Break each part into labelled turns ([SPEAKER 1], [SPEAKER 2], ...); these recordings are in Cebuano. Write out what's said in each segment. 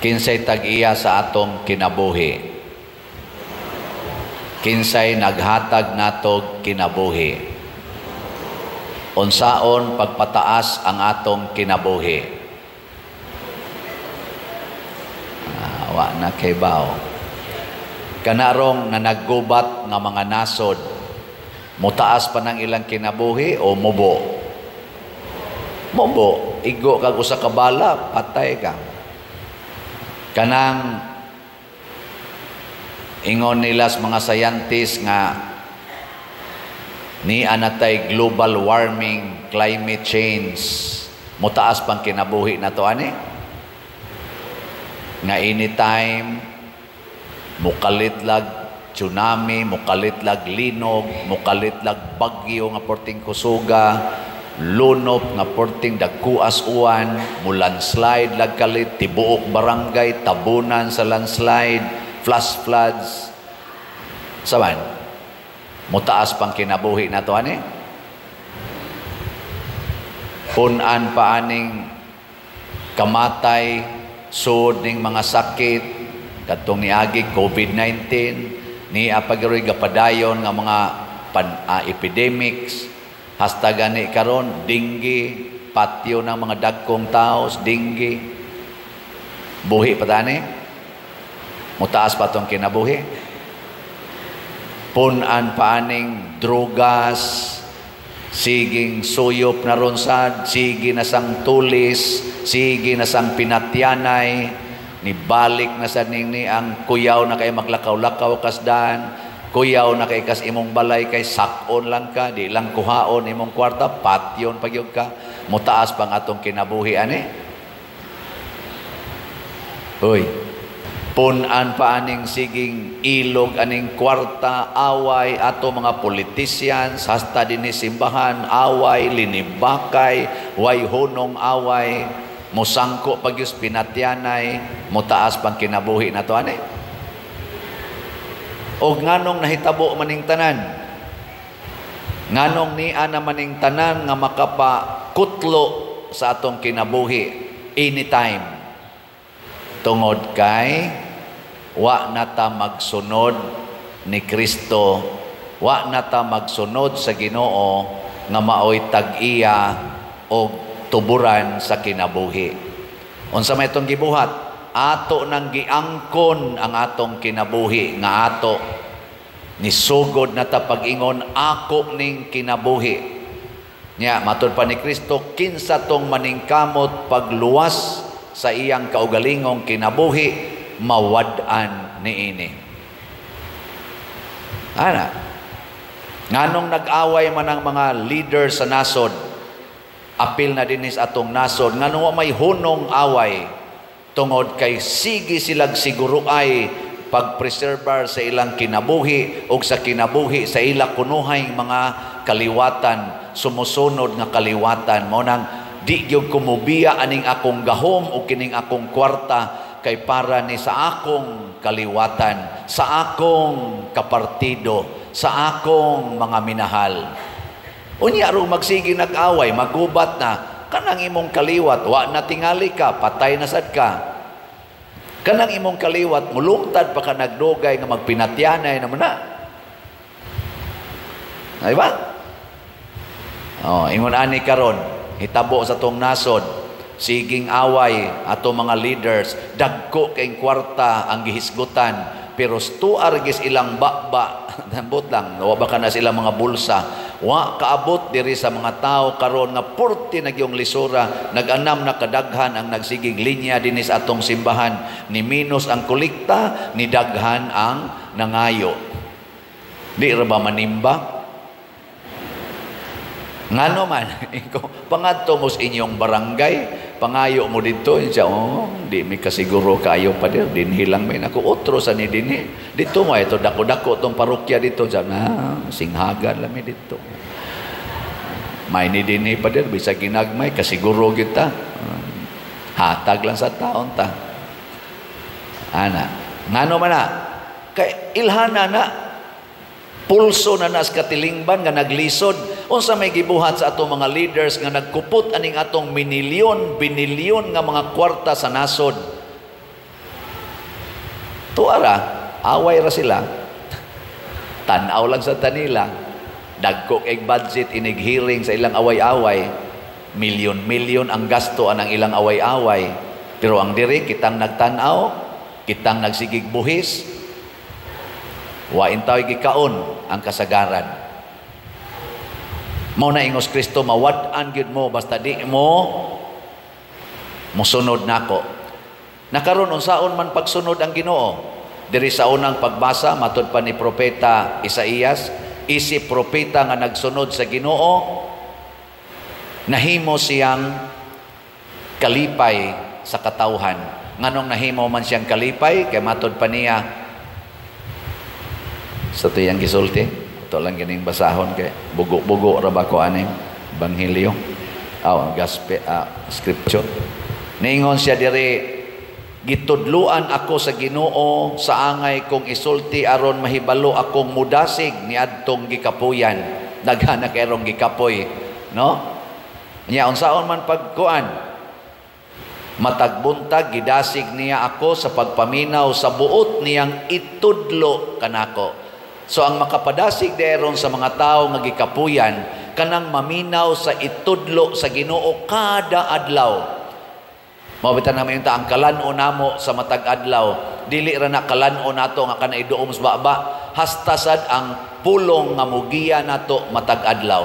[SPEAKER 1] Kinsay tag-iya sa atong kinabuhi? Kinsay naghatag natog kinabuhi? Unsaon pagpataas ang atong kinabuhi? Wa na kay bao. Kanarong na naggubat nga mga nasod, mutaas pa ng ilang kinabuhi o mubo? Mubo. Igo kag usa ka bala, patay ka. Kanang ingon nila sa mga scientists nga ni anatay global warming, climate change, mutaas pang kinabuhi na to ani? Nga anytime mukalit lag tsunami, mukalit lag linog, mukalit lag bagyo nga porting kusuga, lunop nga porting dagkuas uwan, mulandslide lag kalit, tibuok barangay tabunan sa landslide, flash floods. Saban, mutaas pang kinabuhi na to ani? Punan pa aning kamatay, sud ning mga sakit, kadtong niagi COVID-19, ni apagiroy gapadayon nga mga epidemics, hasta gani karon dinggi, patyo ng mga dagkong taos, dinggi. Buhi pa tani? Mutaas pa tong kinabuhi? Punan pa aning drogas, siging suyop na ron sad, sige na sang tulis, sige na sang pinatyanay, nibalik na sad ning ni ang kuyaw na kay maglakaw-lakaw kasdan, kuyaw na kay kas imong balay kay sakon lang ka, di lang kuhaon imong kwarta, patyon pagyud ka. Mutaas pang atong kinabuhi ani? Hoy, punan pa aning siging ilog aning kwarta, away ato mga politicians, hasta dinhi simbahan, away, linibakay, way hunong away, musangko pagyus pinatyanay, mutaas pang kinabuhi na to ani? O nganong nahitabo maning tanan? Nganong niya na maning tanan nga makapakutlo sa atong kinabuhi anytime? Tungod kay wa na ta magsunod ni Kristo, wa na ta magsunod sa Ginoo nga maoy tag-iya og tuburan sa kinabuhi. Unsa may itong gibuhat? Ato nang giangkon ang atong kinabuhi nga ato nisugod na ta pag-ingon ako ning kinabuhi. Nya matud pa ni Kristo, kinsa tong maningkamot pagluwas sa iyang kaugalingong kinabuhi, mawad-an niini. Ana, nganong nag-away man ang mga leader sa nasod, apil na dinis atong nasod, nganong wa may hunong away, tungod kay sige silag siguro ay pagpreserbar sa ilang kinabuhi o sa kinabuhi sa ila kunuhay mga kaliwatan, sumusunod nga kaliwatan. Mao nang di gyud kumubiya aning akong gahom o kining akong kwarta kay para ni sa akong kaliwatan, sa akong kapartido, sa akong mga minahal. Unya ro magsige nag-away, magubat na kanang imong kaliwat, wa na tingali ka, patay na sad ka. Kanang imong kaliwat, mulungtad pa ka nagdugay nga magpinatyanay naman na. Ay ba? Oh, ingon ani karon, hitabo sa tong nasod, siging away ato mga leaders, dagko kay kwarta ang gihisgutan, pero tuar gis ilang baba, ambot lang, wa ba kana sila mga bulsa, wa kaabot diri sa mga tao karon nga purti nagyong lisura, nag-anam na kadaghan ang nagsigig linya dinhi sa atong simbahan, ni minus ang kolekta, ni daghan ang nangayo. Di ra ba manimba? Ngano man, ikaw, pangadto mo sa inyong barangay, pangayo mo dito, siya, oh, di mi kasiguro kayo pa dir, dinhi lang may naku, otro sa ni dinhi. Dito mo, ito, dako-dako itong parokya dito, siya, na, singhagan lang mi dito. May ni dinhi pa dir, bisag ginagmay, kasiguro kita. Hatag lang sa taon ta. Ana, ngano man na, kay ilhana na, pulso na nas katilingban nga naglisod. Unsa may gibuhat sa atong mga leaders nga nagkupot aning atong minilyon, binilyon nga mga kwarta sa nasod. Tuwa ra, away ra sila. Tanaw lang sa tanila. Dagko kay budget inig hearing sa ilang away-away. Milyon-milyon ang gasto anang ilang away-away. Pero ang diri, kitang nagtanaw, kitang nagsigig buhis, wain tao'y gikaon ang kasagaran. Mao na ingos Kristo, mawad-an gyud mo basta di mo musunod nako. Nakaron, unsaon man pagsunod ang Ginoo? Diri sa unang pagbasa, matud pa ni Propeta Isaías, isip propeta nga nagsunod sa Ginoo, nahimo siyang kalipay sa katawhan. Nganong nahimo man siyang kalipay? Kay matud pa niya sa tuyang gisulti. Ito lang ganing basahon kay bugo-bugo ra ba ko aning Ebanghelyo. Aw, gospel, scripture. Niingon siya diri, "Gitudluan ako sa Ginoo sa angay kong isulti aron mahibalo akong mudasig niadtong gikapuyan." Daghan na kayrong gikapoy, no? Nya unsaon man pagkuan? "Matag buntag gidasig niya ako sa pagpaminaw sa buot niyang itudlo kanako." So ang makapadasig deron sa mga tao nga gikapuyan, kanang maminaw sa itudlo sa Ginoo kada adlaw. Mao bitan namin ta ang kalan-o namo sa matag adlaw, dili ra na kalan-o nato nga kana iduom sa baba, hasta sad ang pulong nga mugiya nato matag adlaw.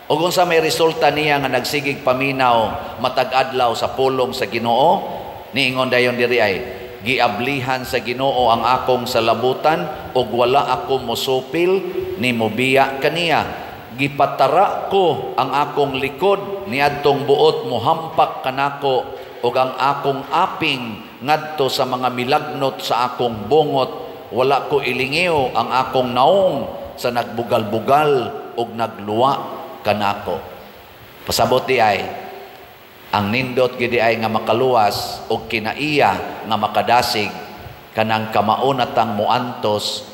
[SPEAKER 1] Ug unsa may resulta niya nga nagsigig paminaw matag adlaw sa pulong sa Ginoo? Niingon dayon diri ay, "Giablihan sa Ginoo ang akong salabutan ug wala ako mosupil ni mobiya kaniya. Gipatara ko ang akong likod niadtong buot mohampak kanako ug ang akong aping ngadto sa mga milagnot sa akong bungot. Wala ko ilingiw ang akong naong sa nagbugal-bugal ug nagluwa kanako." Pasabot di ay, ang nindot gidi ay nga makaluwas og kinaiya nga makadasig, kanang kamaunatang muantos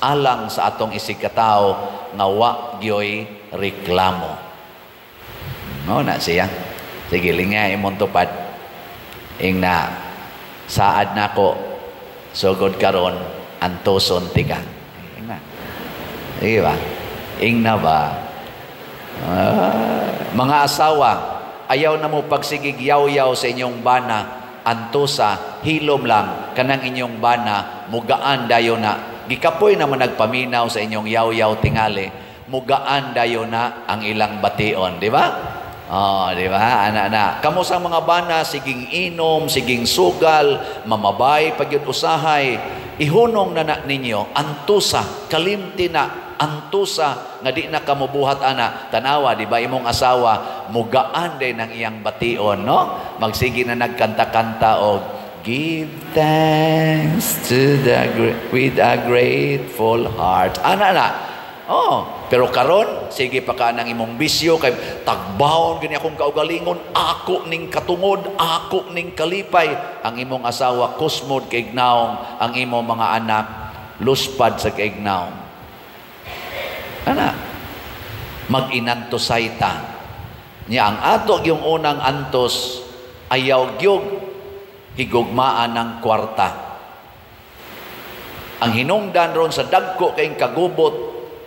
[SPEAKER 1] alang sa atong isigkatawo nga wa gyoy reklamo. No na siya. Sige, lingay imong tupad. Ingna, "Saad nako sugod karon, antoson tika." Ingna. Sige ba? Ingna ba? Ah, mga asawa, ayaw na mo pagsigig yaw-yaw sa inyong bana, antosa, hilom lang, kanang inyong bana, mugaan dayo na. Gikapoy naman nagpaminaw sa inyong yaw-yaw tingali, mugaan dayo na ang ilang bation, di ba? Oh, di ba? Ana na. Kamo sa mga bana, siging inom, siging sugal, mamabay pagyud usahay, ihunong na na ninyo, antusa, kalimti na, antusa nga di na kamubuhat ana. Tanawa, di ba, imong asawa mugaan din ang iyang bation, no? Magsige na nagkanta-kanta og "Give thanks to the with a grateful heart." Ana na. Oh, pero karon sige pa ka ng imong bisyo kay tagbawon gani akong kaugalingon, ako ning katungod, ako ning kalipay. Ang imong asawa kusmod kay naong, ang imong mga anak luspad sa kaignaong. Ana, mag-inantosay ta. Nya ang ato yung unang antos, ayaw gyud higugmaan ng kwarta. Ang hinungdan ron sa dagko kayong kagubot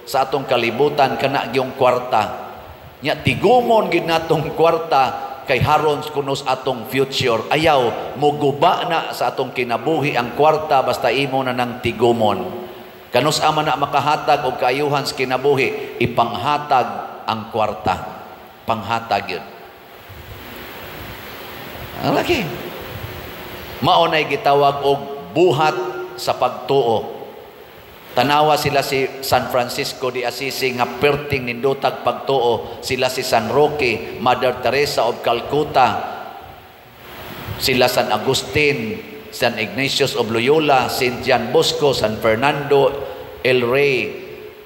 [SPEAKER 1] sa atong kalibutan, kana yung kwarta. Nya tigumon gid natong kwarta kay haron kunos atong future. Ayaw muguba na sa atong kinabuhi ang kwarta basta imo na nang tigumon. Kanus ama na makahatag og kaayuhan sa kinabuhi, ipanghatag ang kwarta. Panghatag yun. Ang laki. Mao nay gitawag og buhat sa pagtuo. Tanawa sila si San Francisco de Assisi nga perting nindutag pagtuo, sila si San Roque, Mother Teresa of Calcutta, sila San Agustin, San Ignatius of Loyola, Saint John Bosco, San Fernando El Rey,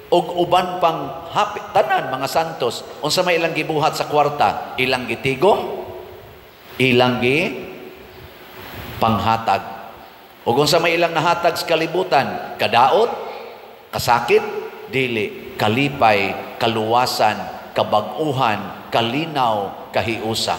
[SPEAKER 1] ug uban pang happy, tanan mga santos. Unsa may ilang gibuhat sa kwarta? Ilang gitigom, ilang gi panghatag. Ug unsa may ilang nahatag sa kalibutan? Kadaot, kasakit, dili, kalipay, kaluwasan, kabag-uhan, kalinaw, kahiusa.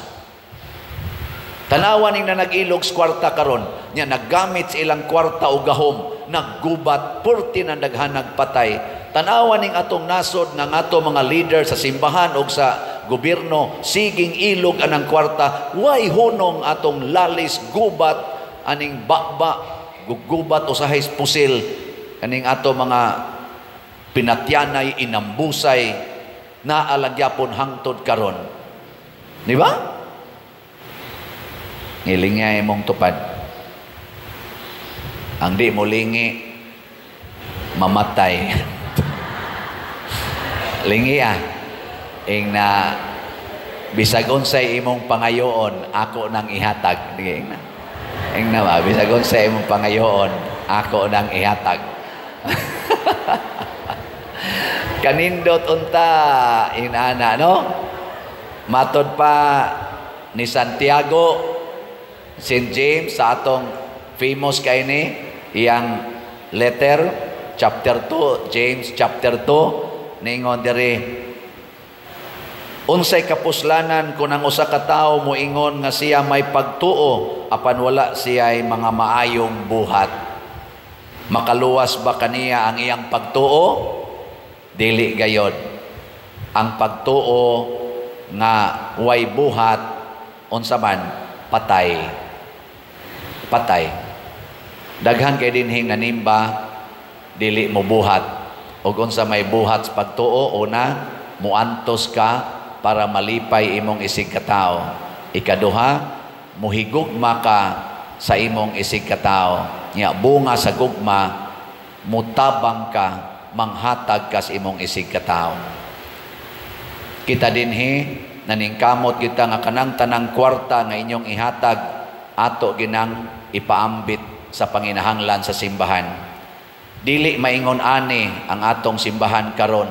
[SPEAKER 1] Tanawa ning na nag-ilog sa kwarta karon, nya naggamit sa ilang kwarta o gahom. Naggubat, purti ng daghan nagpatay. Tanawa ning atong nasod nga ato mga leader sa simbahan o sa gobyerno, siging ilog anang kwarta, way hunong atong lalis, gubat, aning baba, gugubat usahay pusil, kaning ato mga pinatyanay, inambusay, naalagyapon hangtod karon. Di ba? Ngilingay mong tupad. Ang di mo lingi, mamatay. Lingi ah. Ing na bisag unsay imong pangayoon, ako nang ihatag. Ing na. Ing na ba, bisag unsay imong pangayoon, ako nang ihatag. Kanindot unta inana, no? Matod pa ni Santiago, St. James, sa atong famous kay ni iyang letter, chapter 2, James chapter 2, ningon diri, unsay kapuslanan kung ang usa ka tawo moingon nga siya may pagtuo apan wala siya'y mga maayong buhat? Makaluwas ba kaniya ang iyang pagtuo? Dili gayod. Ang pagtuo nga way buhat, unsa man? Patay. Patay. Daghan kay dinhing nanimba, dili mo buhat. Og unsa may buhat sa pagtuo? Una, muantos ka para malipay imong isig katao. Ikaduha, muhigugma ka sa imong isig katao. Nya bunga sa gugma, mutabang ka, manghatag ka sa imong isig katao. Kita dinhi naningkamot kita nga kanang tanang kwarta nga inyong ihatag, ato ginang ipaambit sa panginahanglan sa simbahan. Dili maingon ani ang atong simbahan karon.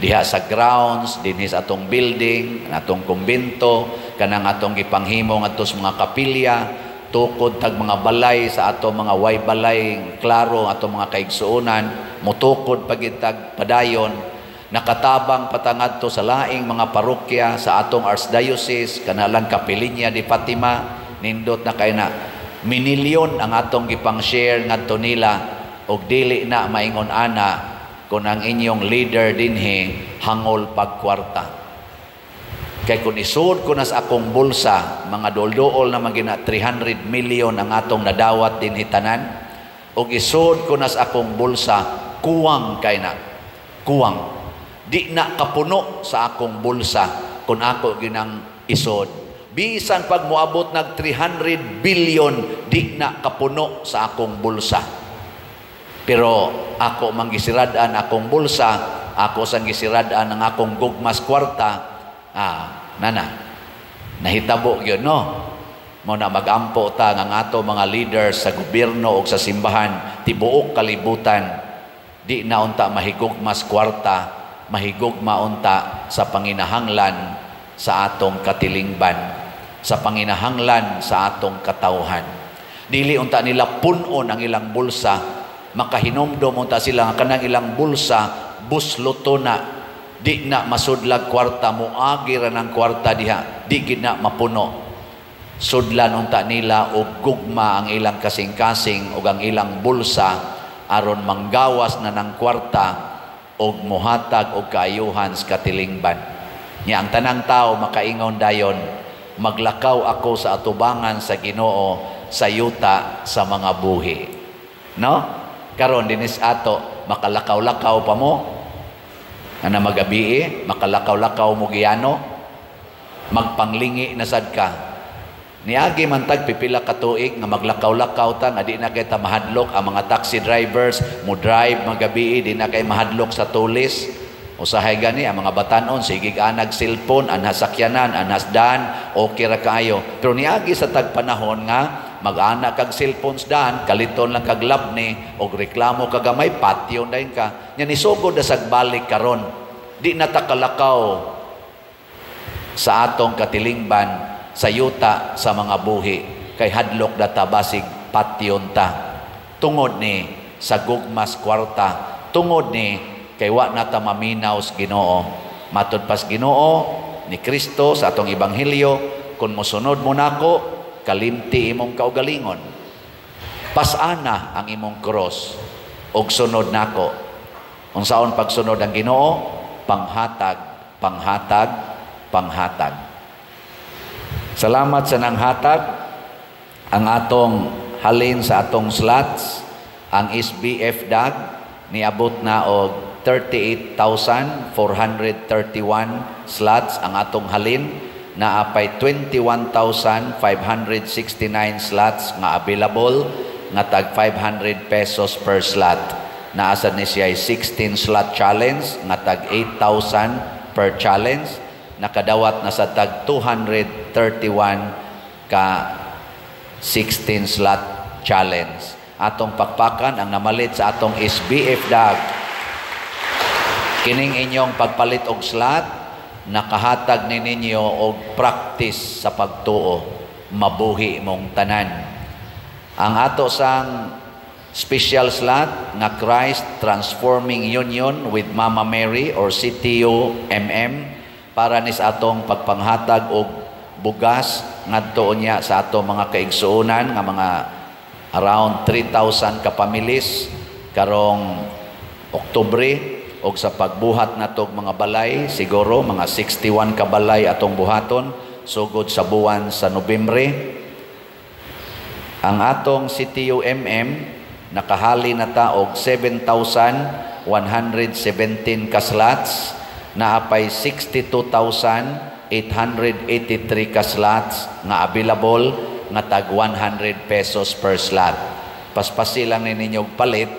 [SPEAKER 1] Diha sa grounds, dinhi sa atong building, atong kumbento, kanang atong gipanghimo ngadto sa mga kapilya, tukod tag mga balay sa atong mga way balay, klaro atong mga kaigsuonan, mutukod pagitag padayon, nakatabang patangadto sa laing mga parokya sa atong archdiocese, kanalang Kapilinya di Fatima, nindot na kay na minilyon ang atong gipang-share ngadto nila, og dili na maingon ana kung ang inyong leader dinhi hangol pagkwarta. Kay kung isuod ko na sa akong bulsa, mga dool-dool na magina 300 million ang atong nadawat dinhi tanan, og isuod ko na sa akong bulsa, kuwang kay na. Kuwang. Di na kapuno sa akong bulsa kung ako ginang isod. Bisan pag moabot nag 300 billion, di na kapuno sa akong bulsa. Pero ako manggisirad-an akong bulsa, ako sang gisirad-an ang akong gugmas kwarta, nana, nahitabo gyud, no? Mo na magampo ta nga ato mga leaders sa gobyerno o sa simbahan, tibuok kalibutan, di na unta mahigugmas kwarta, mahigugma unta sa panginahanglan sa atong katilingban, sa panginahanglan sa atong katawhan. Dili unta nila punon ang ilang bulsa, makahinomdom unta sila nga kanang ilang bulsa busloto na, di na masudlag kwarta, moagi ra ng kwarta diha, di gid na mapuno. Sudlan unta nila og gugma ang ilang kasing-kasing og ang ilang bulsa aron manggawas na ng kwarta og mohatag og kaayuhan sa katilingban. Nya ang tanang tao makaingon dayon, maglakaw ako sa atubangan sa Ginoo sa yuta sa mga buhi. No? Karon dinis ato makalakaw-lakaw pa mo ana magabii, makalakaw-lakaw mo giyano, magpanglingi na sad ka. Niagi man tag pipila ka tuig nga maglakaw-lakaw ta nga di na kay ta mahadlok ang mga taxi drivers mo drive magabii, di na kay mahadlok sa tulis. Usahay gani ang mga batanon sige anag cellphone, anhas sakyanan, anhas daan, okay ra kaayo. Pero niagi sa tag panahon nga mag-ana kag cellphones daan, kaliton lang kag labni og reklamo ka gamay, patyon dayon ka. Nya nisugod na sag balik karon. Di na ta kalakaw sa atong katilingban sa yuta sa mga buhi kay hadlok data basig patyon ta. Tungod ni sa gugmas kwarta, tungod ni kay wa na ta maminaw sa Ginoo. Matud pas Ginoo ni Kristo sa atong ebanghelyo, kung mosunod mo nako, kalimti imong kaugalingon. Pasana ang imong cross ug sunod nako. Unsaon pagsunod ang Ginoo? Panghatag, panghatag, panghatag. Salamat sa nanghatag. Ang atong halin sa atong slots, ang SBF DAG niabot na og 38,431 slots ang atong halin. Naa pay 21,569 slots nga available nga tag 500 pesos per slot. Naa sad ni siya 16 slot challenge nga tag 8,000 per challenge. Nakadawat na sa tag 231 ka 16 slot challenge. Atong pakpakan ang namalit sa atong SBF DAG. Kining inyong pagpalit og slot, nakahatag ni ninyo og practice sa pagtuo, mabuhi mong tanan. Ang ato sang special slot nga Christ Transforming Union with Mama Mary or CTU MM para ni sa atong pagpanghatag og bugas ngadto niya sa atong mga kaigsuonan nga mga around 3,000 ka pamilyas karong Oktubre, og sa pagbuhat natog mga balay, siguro mga 61 ka balay atong buhaton sugod sa buwan sa Nobyembre. Ang atong CTUMM, nakahali na ta og 7,117 ka slots. Naa pay 62,883 ka slots nga available nga tag 100 pesos per slot. Paspasi lang ni ninyo palit,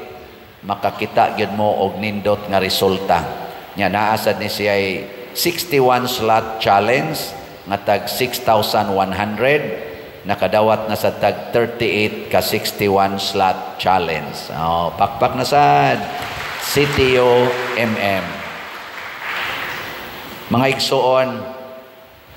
[SPEAKER 1] makakita gyud mo og nindot nga resulta. Nya naa sad ni siya 61 slot challenge nga tag 6,100. Nakadawat na sa tag 38 ka 61 slot challenge. Oh, pakpak na sad CTO MM. Mga igsuon,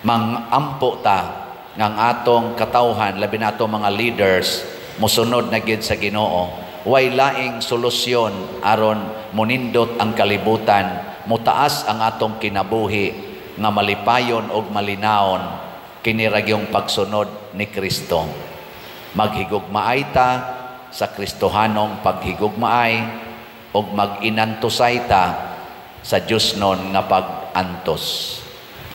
[SPEAKER 1] mangampo ta nga ang atong katawhan, labi na atong mga leaders, mosunod na gyud sa Ginoo. Way laing solusyon aron monindot ang kalibutan, mutaas ang atong kinabuhi nga malipayon og malinawon, kini ra gyung pagsunod ni Kristo. Maghigugmaay ta sa Kristohanong paghigugmaay og mag-inantusay ta sa Diyosnon nga pag-antos.